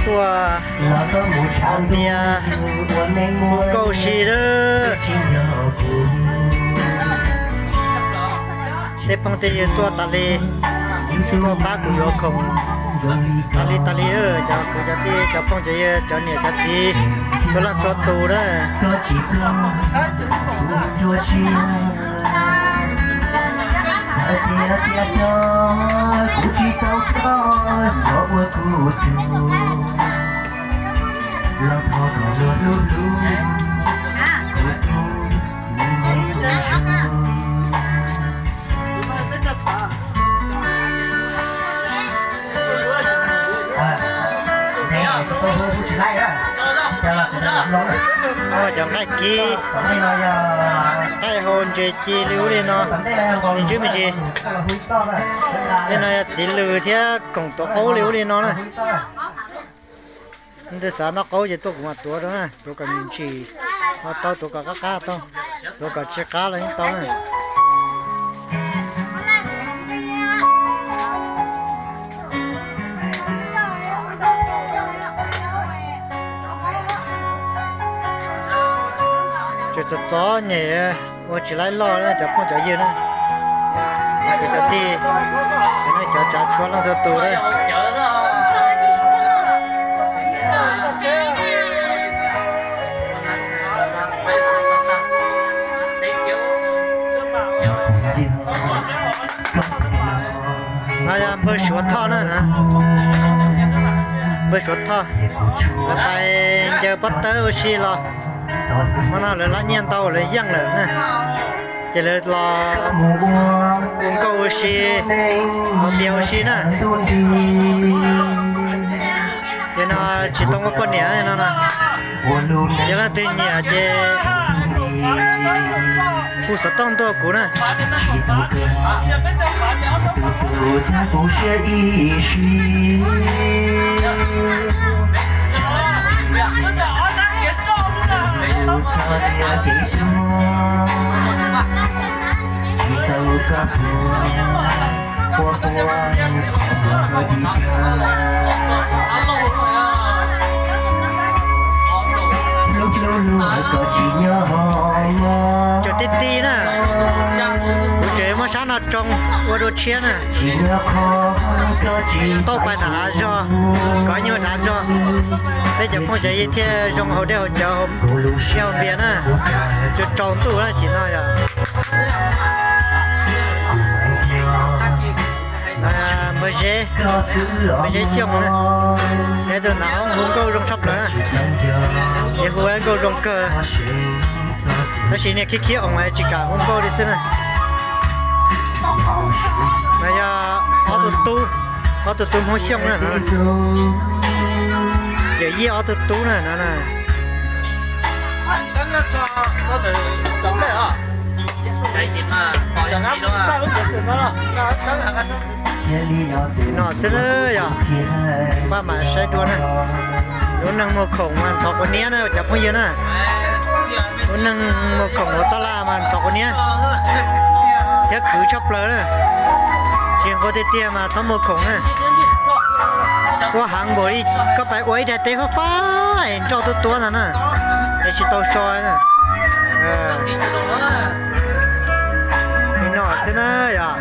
tuaj haus npias hu nkauj si lawm. Tej phooj tej ywg tuaj tas li, tuaj pab kuv yuav khoom tas li tas li lawm, cov kwv cov tij cov phooj cov ywg cov niam cov txiv txhua leej txhua tus na. Cov nqaij kib, nqaij hau ntses ci li ub li no, ntswb me ntsis. Tej no yog txiv lws thiab koom tuav qaub li ub li no na. Leej twg xav noj qaub ces tuaj kuv mam tuav rau na, tuav kom ntsim ho tau, tuav kom qab qab tau, tuav kom tsis qab los yeej tau na. Tseem txom txom nyem ua tsis laib loj na cov phooj cov ywg na. Cov kwv cov tij, cov neej cov tsav txhua leej txhua tus na. No yog npawg Suav Thoj na, npawg Suav Thoj, lawv pais ncaws pob tawb ua si los, hmo no lawv lab nyiaj ntau lawv yeej lawm na, ces lawv los hu nkauj ua si, haus npias ua si na. Ces no tsis tau muaj poj niam no na, yog leej twg nyiam ces hu xov tooj tuaj kuv na. Tseem tib tib na, kuv tseem muab sab no tsoo ua dua tshiab na. Tau pais nram hav zog, kov nyuag nram hav zog, peb cov phooj cov ywg thiaj zoo haus dej haus cawv, dej haus npias na. Tsaus tsaus ntuj na, chim no yog npawg Zeb, npawg Zeb Xyooj na, yog tus nam hoob hu nkauj zoo tshaj plaws na. Yog hu nkauj zoo kawg, tab sis niag khib khib oos tsis kam hu nkauj li xwb na. No yog ob tug tub, ob tug tub Hmoob Xyooj na no. Yawm Yij ob tug tub na no na. No xwb na yog, pab mam saib dua na. Lub neej muag khoom mas ntxhov quav niab na cov phooj ywg na. Lub neej muag khoom ua taj laj mas ntxhov quav niab thiab khwv tshaj plaws na. Tsis nquag tiag tiag mas txhob muag khoom na. Ua heev npaum li koj pais ua ib daim teb fab fab es nroj tuab tuab ntag na, es tsis tau so na. Li no xwb na yog.